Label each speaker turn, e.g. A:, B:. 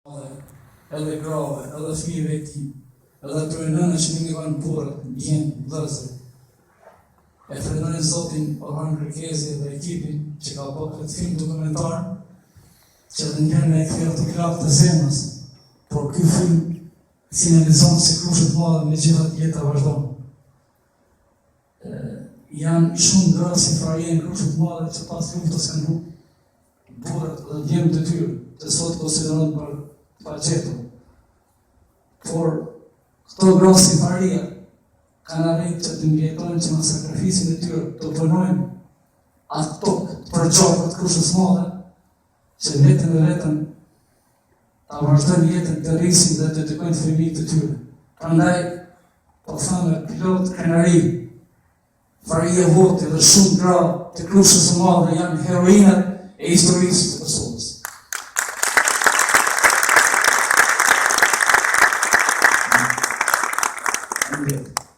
A: Edhe grave, edhe fëmijëve të tij, edhe atyre nënave që nuk i kanë burrat, djem, vëllezër. E falënderoj zotin Orhan Kërkezi dhe ekipin që ka bërë këtë film dokumentar, që edhe njëherë na e ktheu atë plagë të zemrës, por ky film sinjalizon se Krushë të Madhe megjithatë jeta vazhdon. Janë shumë gra si Fahrije në Krushë të Madhe që pas luftës kanë humbë burrat dhe djemtë e tyre, që sot konsiderohen për të pagjetur. Por, këto gra si Fahrija kanë arritë që të mbijetojnë që me sakrificën e tyre të punojnë atë tokë të përgjakur të Krushës Madhe, që vetëm e vetëm ta vazhdojnë jetën të rrisin dhe të edukojnë fëmijët e tyre. Prandaj, po them me plot krenari, Fahrije Hoti dhe shumë gra të Krushës së Madhe janë heroinat e historisë së Kosovës. Faleminderit.